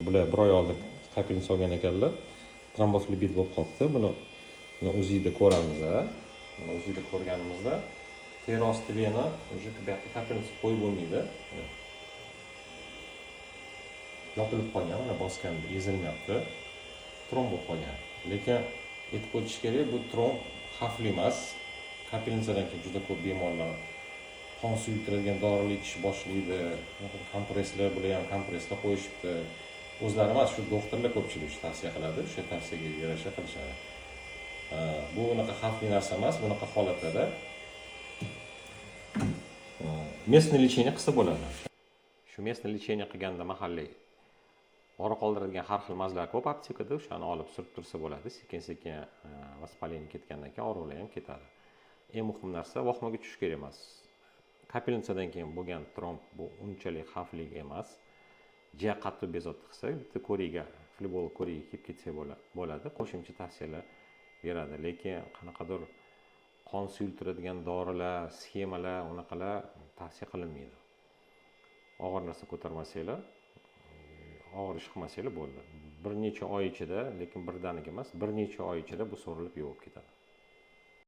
Bular bir oy oldin капельница olgan ekanlar, tromboflebit bo'lib qolibdi. Buni УЗИ da ko'ramiz. Buni УЗИ da ko'rganimizda teri osti vena уже, bu yoqqa капельница qo'yib bo'lmaydi. Mana, yopilib qolgan, mana bosganda ezilmayapti, tromb bo'lib qolgan. Lekin aytib o'tish kerak, bu tromb xavfli emas. Капельница dan keyin juda ko'p bemorlar qon suyultiradigan dorilar ichishni boshlaydi, kompresslar. Bular ham kompresslar qo'yishibdi, o'zlari emas, shu doktorlar ko'pchilik shu tavsiya qiladi, o'sha tavsiyaga yarasha qilishadi. Bu unaqa xavfli narsa emas. Bunaqa holatlarda местный лечение qilsa bo'ladi. Shu местный лечение qilganda mahalliy og'riq qoldiradigan har xil мазь lar ko'p aptekada, o'shani olib surib tursa bo'ladi. Sekin sekin воспаление ketgandan keyin og'riqlar ham ketadi. Eng muhim narsa, vahimaga tushish kerak emas. Капельница dan keyin bo'lgan tromb bu unchalik xavfli emas. Ja qattiq bezovta qilsa, bitta ko'rikga, flebolog ko'rigiga kelib ketsak bo'ladi, qo'shimcha tavsiyalar beradi. Lekin qanaqadir qon suyultiradigan dorilar, sxemalar, unaqalar tavsiya qilinmaydi. Og'ir narsa ko'tarmasanglar, og'ir ish qilmasanglar bo'ldi. Bir necha oy ichida, lekin birdaniga emas, bir necha oy ichida bu so'rilib yo'qolib ketadi.